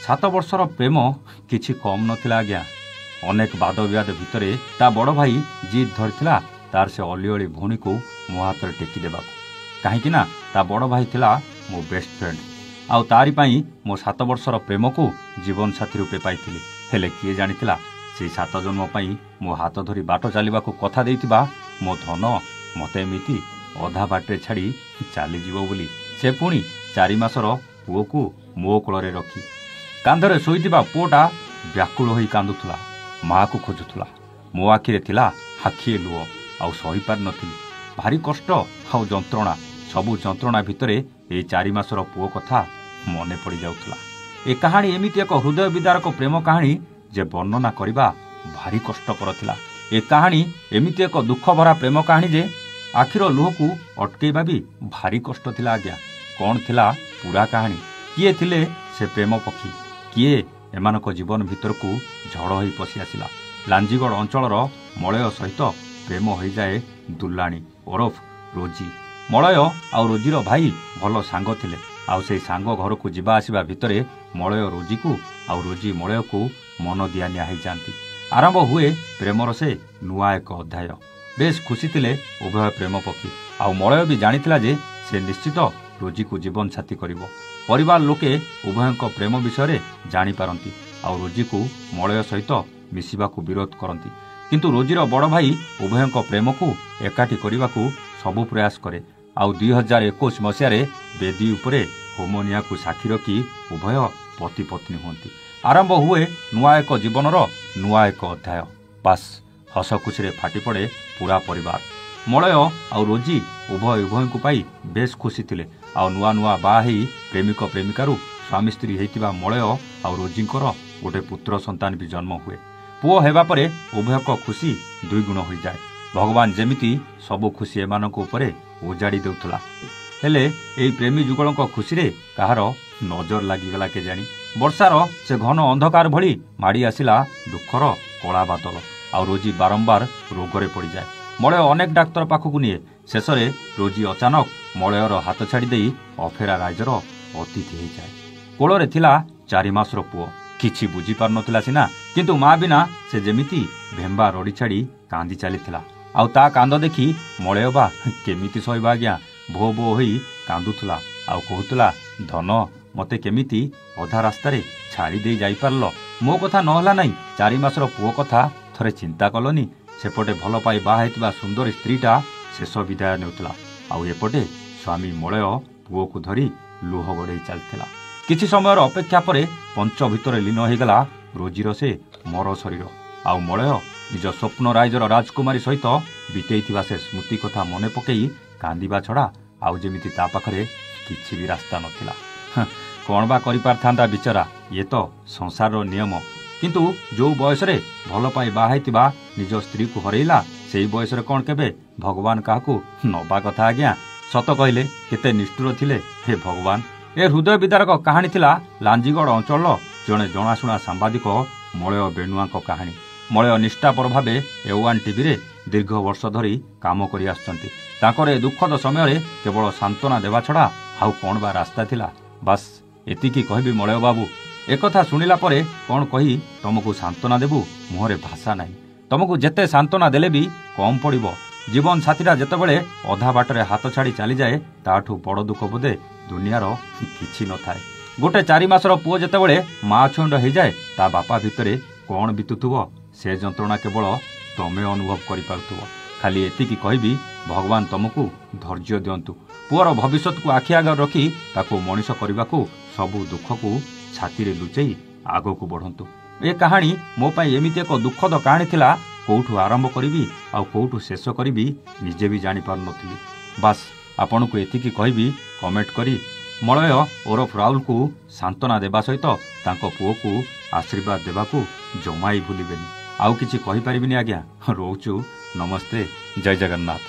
7 ବର୍ଷର ପ୍ରେମ କିଛି କମ୍ ନଥିଲା ଆଜ୍ଞା। ଅନେକ ବାଦ ବିବାଦ ଭିତରେ ତା ବଡ଼ ଭାଇ ଜିଦ୍ ଧରିଥିଲା ତାର ସେ ଅଲିଅଳି ଭଉଣୀକୁ ମୋ ହାତରେ ଟେକି ଦେବାକୁ, କାହିଁକି ନା ତା ବଡ଼ ଭାଇ ଥିଲା ମୋ ବେଷ୍ଟ ଫ୍ରେଣ୍ଡ, ଆଉ ତାରି ପାଇଁ ମୋ 7 ବର୍ଷର ପ୍ରେମକୁ ଜୀବନସାଥୀ ରୂପେ ପାଇଥିଲି। ହେଲେ କିଏ ଜାଣିଥିଲା ସେଇ 7 ଜନ୍ମ ପାଇଁ ମୋ ହାତ ଧରି ବାଟ ଚାଲିବାକୁ କଥା ଦେଇଥିବା ମୋ ଧନ ମୋତେ ଏମିତି ଅଧା ବାଟରେ ଛାଡ଼ି ଚାଲିଯିବ ବୋଲି। ସେ ପୁଣି 4 ମାସର ପୁଅକୁ ମୋ କୋଳରେ ରଖି କାନ୍ଧରେ ଶୋଇଥିବା ପୁଅଟା ବ୍ୟାକୁଳ ହୋଇ କାନ୍ଦୁଥିଲା, ମାଆକୁ ଖୋଜୁଥିଲା। ମୋ ଆଖିରେ ଥିଲା ଆଖିଏ ଲୁହ, ଆଉ ସହିପାରିନଥିଲି। ଭାରି କଷ୍ଟ ଆଉ ଯନ୍ତ୍ରଣା, ସବୁ ଯନ୍ତ୍ରଣା ଭିତରେ ଏଇ 4 ମାସର ପୁଅ କଥା ମନେ ପଡ଼ିଯାଉଥିଲା। ଏ କାହାଣୀ ଏମିତି ଏକ ହୃଦୟ ବିଦାରକ ପ୍ରେମ କାହାଣୀ ଯେ ବର୍ଣ୍ଣନା କରିବା ଭାରି କଷ୍ଟକର ଥିଲା। ଏ କାହାଣୀ ଏମିତି ଏକ ଦୁଃଖଭରା ପ୍ରେମ କାହାଣୀ ଯେ ଆଖିର ଲୁହକୁ ଅଟକେଇବା ବି ଭାରି କଷ୍ଟ ଥିଲା ଆଜ୍ଞା। କ'ଣ ଥିଲା ପୁରା କାହାଣୀ? କିଏ ଥିଲେ ସେ ପ୍ରେମ ପକ୍ଷୀ? କିଏ ଏମାନଙ୍କ ଜୀବନ ଭିତରକୁ ଝଡ଼ ହୋଇ ପଶି ଆସିଲା? ଲାଞ୍ଜିଗଡ଼ ଅଞ୍ଚଳର ମଳୟ ସହିତ ପ୍ରେମ ହୋଇଯାଏ ଦୁଲାଣୀ ଓରଫ ରୋଜି। ମଳୟ ଆଉ ରୋଜିର ଭାଇ ଭଲ ସାଙ୍ଗ ଥିଲେ, ଆଉ ସେଇ ସାଙ୍ଗ ଘରକୁ ଯିବା ଆସିବା ଭିତରେ ମଳୟ ରୋଜିକୁ ଆଉ ରୋଜି ମଳୟକୁ ମନ ଦିଆନିଆ ହେଇଯାଆନ୍ତି। ଆରମ୍ଭ ହୁଏ ପ୍ରେମର ସେ ନୂଆ ଏକ ଅଧ୍ୟାୟ। ବେଶ୍ ଖୁସି ଥିଲେ ଉଭୟ ପ୍ରେମ ପକ୍ଷୀ, ଆଉ ମଳୟ ବି ଜାଣିଥିଲା ଯେ ସେ ନିଶ୍ଚିତ ରୋଜିକୁ ଜୀବନସାଥୀ କରିବ। ପରିବାର ଲୋକେ ଉଭୟଙ୍କ ପ୍ରେମ ବିଷୟରେ ଜାଣିପାରନ୍ତି ଆଉ ରୋଜିକୁ ମଳୟ ସହିତ ମିଶିବାକୁ ବିରୋଧ କରନ୍ତି। କିନ୍ତୁ ରୋଜିର ବଡ଼ ଭାଇ ଉଭୟଙ୍କ ପ୍ରେମକୁ ଏକାଠି କରିବାକୁ ସବୁ ପ୍ରୟାସ କରେ। ଆଉ 2021 ମସିହାରେ ବେଦୀ ଉପରେ ହୋମ ନିଆଁକୁ ସାକ୍ଷୀ ରଖି ଉଭୟ ପତି ପତ୍ନୀ ହୁଅନ୍ତି। ଆରମ୍ଭ ହୁଏ ନୂଆ ଏକ ଜୀବନର ନୂଆ ଏକ ଅଧ୍ୟାୟ। ବାସ୍, ହସ ଖୁସିରେ ଫାଟିପଡ଼େ ପୁରା ପରିବାର। ମଳୟ ଆଉ ରୋଜି ଉଭୟ ଉଭୟଙ୍କୁ ପାଇ ବେଶ୍ ଖୁସି ଥିଲେ। ଆଉ ନୂଆ ନୂଆ ବାହା ହେଇ ପ୍ରେମିକ ପ୍ରେମିକାରୁ ସ୍ୱାମୀ ସ୍ତ୍ରୀ ହେଇଥିବା ମଳୟ ଆଉ ରୋଜିଙ୍କର ଗୋଟେ ପୁତ୍ର ସନ୍ତାନ ବି ଜନ୍ମ ହୁଏ। ପୁଅ ହେବା ପରେ ଉଭୟଙ୍କ ଖୁସି ଦୁଇଗୁଣ ହୋଇଯାଏ। ଭଗବାନ ଯେମିତି ସବୁ ଖୁସି ଏମାନଙ୍କ ଉପରେ ଉଜାଡ଼ି ଦେଉଥିଲା। ହେଲେ ଏଇ ପ୍ରେମୀ ଯୁଗଳଙ୍କ ଖୁସିରେ କାହାର ନଜର ଲାଗିଗଲା କେଜାଣି। ବର୍ଷାର ସେ ଘନ ଅନ୍ଧକାର ଭଳି ମାଡ଼ି ଆସିଲା ଦୁଃଖର କଳା ବାଦଲ, ଆଉ ରୋଜି ବାରମ୍ବାର ରୋଗରେ ପଡ଼ିଯାଏ। ମଳୟ ଅନେକ ଡାକ୍ତର ପାଖକୁ ନିଏ। ଶେଷରେ ରୋଜି ଅଚାନକ ମଳୟର ହାତ ଛାଡ଼ି ଦେଇ ଅଫେରା ରାଇଜର ଅତିଥି ହେଇଯାଏ। କୋଳରେ ଥିଲା 4 ମାସର ପୁଅ। କିଛି ବୁଝିପାରୁନଥିଲା ସିନା, କିନ୍ତୁ ମା ବିନା ସେ ଯେମିତି ଭେମ୍ବା ରଡ଼ି ଛାଡ଼ି କାନ୍ଦି ଚାଲିଥିଲା। ଆଉ ତା କାନ୍ଦ ଦେଖି ମଳୟ ବା କେମିତି ସହିବ ଆଜ୍ଞା, ଭୋ ଭୋ ହୋଇ କାନ୍ଦୁଥିଲା ଆଉ କହୁଥିଲା, ଧନ ମୋତେ କେମିତି ଅଧା ରାସ୍ତାରେ ଛାଡ଼ି ଦେଇ ଯାଇପାରିଲ? ମୋ କଥା ନହେଲା ନାହିଁ, 4 ମାସର ପୁଅ କଥା ଥରେ ଚିନ୍ତା କଲନି? ସେପଟେ ଭଲ ପାଇ ବାହା ହେଇଥିବା ସୁନ୍ଦରୀ ସ୍ତ୍ରୀଟା ଶେଷ ବିଦାୟ ନେଉଥିଲା, ଆଉ ଏପଟେ ସ୍ୱାମୀ ମଳୟ ପୁଅକୁ ଧରି ଲୁହ ଗଡ଼େଇ ଚାଲିଥିଲା। କିଛି ସମୟର ଅପେକ୍ଷା ପରେ ପଞ୍ଚ ଭିତରେ ଲୀନ ହୋଇଗଲା ରୋଜିର ସେ ମର ଶରୀର। ଆଉ ମଳୟ ନିଜ ସ୍ୱପ୍ନ ରାଇଜର ରାଜକୁମାରୀ ସହିତ ବିତେଇଥିବା ସେ ସ୍ମୃତି କଥା ମନେ ପକେଇ କାନ୍ଦିବା ଛଡ଼ା ଆଉ ଯେମିତି ତା ପାଖରେ କିଛି ବି ରାସ୍ତା ନଥିଲା। କ'ଣ ବା କରିପାରିଥାନ୍ତା ବିଚରା, ଇଏ ତ ସଂସାରର ନିୟମ। କିନ୍ତୁ ଯେଉଁ ବୟସରେ ଭଲ ପାଇ ବାହା ହେଇଥିବା ନିଜ ସ୍ତ୍ରୀକୁ ହରେଇଲା, ସେଇ ବୟସରେ କ'ଣ କେବେ ଭଗବାନ କାହାକୁ ନବା କଥା ଆଜ୍ଞା? ସତ କହିଲେ କେତେ ନିଷ୍ଠୁର ଥିଲେ ହେ ଭଗବାନ। ଏ ହୃଦୟ ବିଦାରକ କାହାଣୀ ଥିଲା ଲାଞ୍ଜିଗଡ଼ ଅଞ୍ଚଳର ଜଣେ ଜଣାଶୁଣା ସାମ୍ବାଦିକ ମଳୟ ବେଣୁଆଙ୍କ କାହାଣୀ। ମଳୟ ନିଷ୍ଠାପର ଭାବେ A1 ଟିଭିରେ ଦୀର୍ଘ ବର୍ଷ ଧରି କାମ କରି ଆସୁଛନ୍ତି। ତାଙ୍କର ଏ ଦୁଃଖଦ ସମୟରେ କେବଳ ସାନ୍ତ୍ୱନା ଦେବା ଛଡ଼ା ଆଉ କ'ଣ ବା ରାସ୍ତା ଥିଲା? ବାସ୍ ଏତିକି କହିବି ମଳୟ ବାବୁ, ଏକଥା ଶୁଣିଲା ପରେ କ'ଣ କହି ତମକୁ ସାନ୍ତ୍ୱନା ଦେବୁ ମୁହଁରେ ଭାଷା ନାହିଁ। ତମକୁ ଯେତେ ସାନ୍ତ୍ୱନା ଦେଲେ ବି କମ୍ ପଡ଼ିବ। ଜୀବନ ସାଥୀଟା ଯେତେବେଳେ ଅଧା ବାଟରେ ହାତ ଛାଡ଼ି ଚାଲିଯାଏ, ତାଠୁ ବଡ଼ ଦୁଃଖ ବୋଧେ ଦୁନିଆର କିଛି ନଥାଏ। ଗୋଟେ 4 ମାସର ପୁଅ ଯେତେବେଳେ ମା ଛୁଇଁଣ୍ଡ ହେଇଯାଏ, ତା ବାପା ଭିତରେ କ'ଣ ବିତୁଥିବ ସେ ଯନ୍ତ୍ରଣା କେବଳ ତମେ ଅନୁଭବ କରିପାରୁଥିବ। ଖାଲି ଏତିକି କହିବି, ଭଗବାନ ତମକୁ ଧୈର୍ଯ୍ୟ ଦିଅନ୍ତୁ। ପୁଅର ଭବିଷ୍ୟତକୁ ଆଖି ଆଗରେ ରଖି ତାକୁ ମଣିଷ କରିବାକୁ ସବୁ ଦୁଃଖକୁ ଛାତିରେ ଲୁଚେଇ ଆଗକୁ ବଢ଼ନ୍ତୁ। ଏ କାହାଣୀ ମୋ ପାଇଁ ଏମିତି ଏକ ଦୁଃଖଦ କାହାଣୀ ଥିଲା, କୋଉଠୁ ଆରମ୍ଭ କରିବି ଆଉ କୋଉଠୁ ଶେଷ କରିବି ନିଜେ ବି ଜାଣିପାରୁନଥିଲି। ବାସ୍ ଆପଣଙ୍କୁ ଏତିକି କହିବି, କମେଣ୍ଟ କରି ମଳୟ ଓରଫ ରାହୁଲକୁ ସାନ୍ତ୍ୱନା ଦେବା ସହିତ ତାଙ୍କ ପୁଅକୁ ଆଶୀର୍ବାଦ ଦେବାକୁ ଜମାଇ ଭୁଲିବେନି। ଆଉ କିଛି କହିପାରିବିନି ଆଜ୍ଞା, ରହୁଛୁ। ନମସ୍ତେ, ଜୟ ଜଗନ୍ନାଥ।